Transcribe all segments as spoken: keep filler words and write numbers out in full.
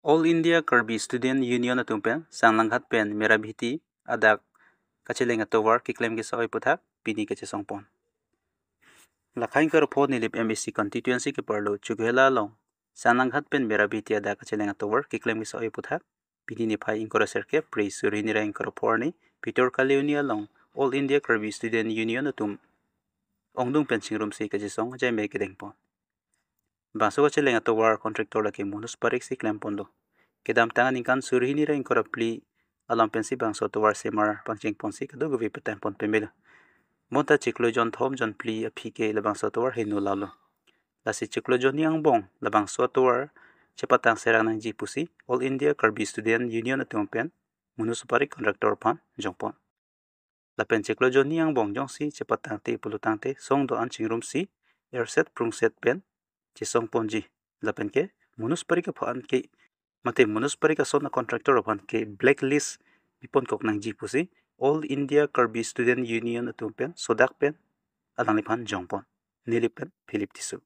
All India Karbi Student Union atum pen Sanglanghat pen Merabhiti adak kacheleng atovar keklem kesa-oi aputhak pini kachesongpon. Lakha ingkoi ra pho Nilip M A C constituency keparlo Chokihola along Sanglanghat pen Merabhiti adak kacheleng atovar keklem kesa-oi aputhak pini niphai ingkoi ra sirkep Phre suri hini ra ingkoi ra pho arni Bhitor Kalioni along All India Karbi Student Union atum ongdung pen chingrumsi kachesong ajai me kedengpon. Bangso kacheleng atovar contractor lake Manoj Parik si klemponlo. Kedamtang aningkan suri hini ra ingkoi ra phli alam pensi bangso atovar semar pangchengponsi kadokave petangpon pemelo. Bonta chiklo jonthom jonphli aphi ke labangso atovar heno lalo. Lasi chiklo jonni angbong labangso atovar chepatang serang nangji pusi All India Karbi Student Union atum pen Manoj Parik contractor aphan jongpon. Lapen chiklo jonni angbong jongsi chepatangte pulotangte song do-an chingrumsi erset prungset pen chesongponji. Lapen ke Manoj Parik aphan ke, mate Manoj Parik ason a contractor aphan ke blacklist piponkok nangji pusi All India Karbi Student Union atum pen sodak pen alangliphan jongpon. Nilip pen Philip Tisso.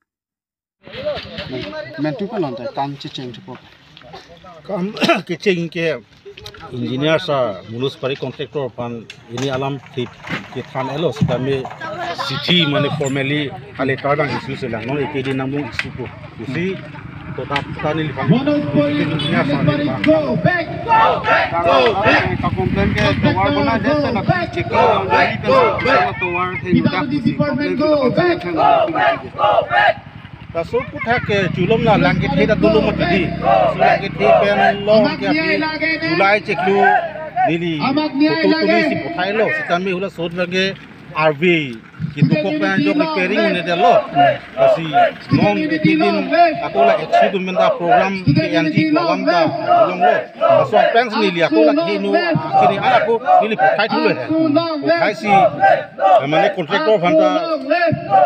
Men tu kalon ta kam checheng chepo. Kam kecheng ke engineer sa Manoj Parik contractor aphan ini alam tip kethan elo sitame sithi mane formally a letter dang issue selang non ekedi nangbong issue ko. Isi to ta ta neli phan engineer sa neli phan. Ka complain ke tovar bona de sa na check ko yang dari pen sa tovar the nuda si complain ke tovar sa na. Laso aputhak ke chulom la lang kethe ta dolo mati di. So lang kethe pen long ke api July chiklo neli photo tuli si puthailo. Sitame hula sot lage R V. Kintu kok pen jok repairing hone detlo. Lasi non kedin ako la executive menta program ke N G malam ta ulonglo. Laso aphrang si neli ako la kinu kini ako neli puthai thulo he. Puthai si mane contractor aphan ta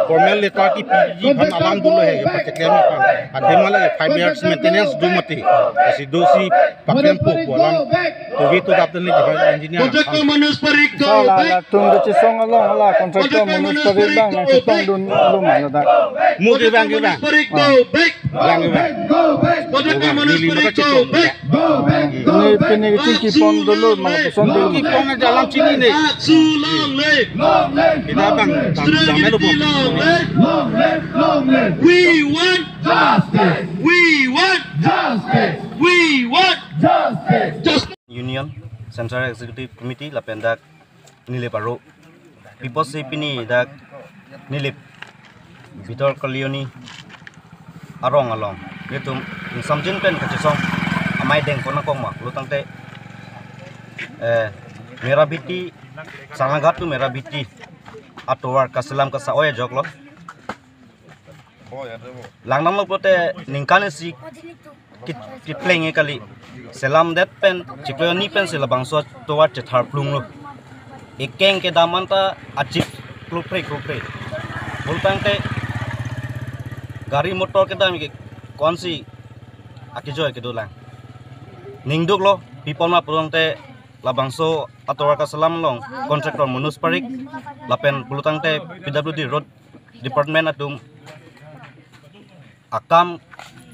formal letter kipiji aphan alam dolo he pacheklem aphan. Athema la five years maintenance do mati. Lasi do si paklem po alam. To we to dap den le engineer. Contractor Manoj Parik go back. Latum kachesong along la contractor Manoj Parik bang nangchetongdunlo ma ladak. Mu ke bang ke bang. Parik go back. Bang ke bang. Go back. Contractor Manoj Parik go back. Go back. Pini pini kachingkipon dolo ma lapuson dolo. Kipon na dalam chini ne. Long live. Long live. Kita bang jam melo bo. Long live. Long live. Long live. We want justice. We want justice. We want justice. Justice. Union Central Executive Committee lapen dak Nilip aro. Piposi pini dak Nilip Bhitor Kalioni arong along nelitum ingsamjin pen kachesong amei dengpon nangkok ma pulotangte, eh, Merabhiti, Sanglanghat to Merabhiti atovar kaselam kesa-oi ajoklo. Langdamlo pulote ningkan isi ki-, kipleng e kali. Selamdet pen chiklo jonni pensi labangso atovar chetharplunglo. Ekeng kedam anta achip klopre klopre. Pulotangte gari motor kedam ke konsi akejoi kedolang. Ningduklo pipon ma pulotangte labangso atovar kaselam along contractor Manoj Parik lapen pulotangte P W D road department atum akam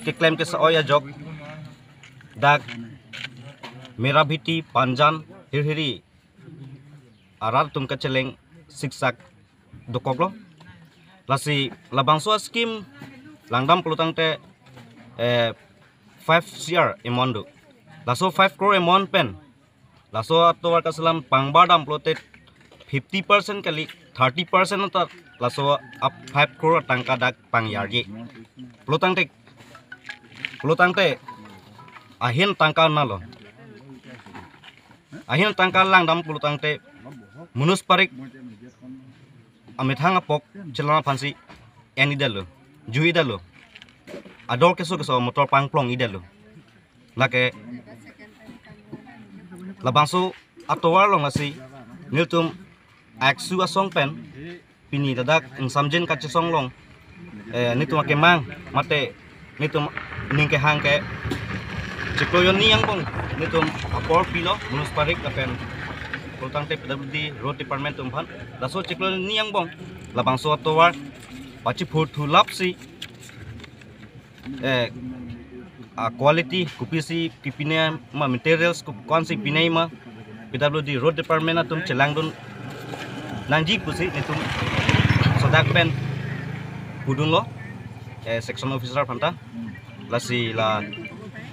keklem kesa-oi ajok dak Merabhiti, Panjan, Hirhiri arat atum kacheleng siksak dokoklo. Lasi labangso scheme langdam pulotangte, eh, five C R amount do. Laso five crore amount pen laso atovar kaselam pangbar dam pulote fifty percent kali, thirty percent ta laso a five crore tangka dak pangyarji. Pulotangte, pulotangte ahin tangka nalo. Ahin tangka langdam pulotangte Manoj Parik amethang apok chelang aphansi en-i detlo, ju-i detlo. Ador keso keso motor pangplong-i detlo. Lake labangso atovar along lasi nelitum aksu asong pen pini ladak ingsamjin kachesong along, eh, nelitum akemang mate nelitum ning kehang ke chiklo jonni angbong nelitum apor pilo Manoj Parik lapen pulotangte P W D road department atum aphan. Laso chiklo jonni angbong labangso atovar pachiphur thu lapsi, eh, a quality kopisi kipinai ma, materials ko-, ko-ansi pinai ma, P W D road department atum chelangdun nangji pusi netum sodak pen pudunlo, eh, section officer aphanta. Lasi la,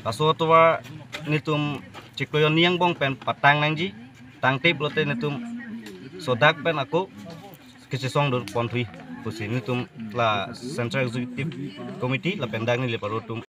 laso atovar netum chiklo hini angbong pen patang nangji, tangtip lote netum sodak pen ako kachesongdun ponthui pusi netum la Central Executive Committee lapen dak neli paro atum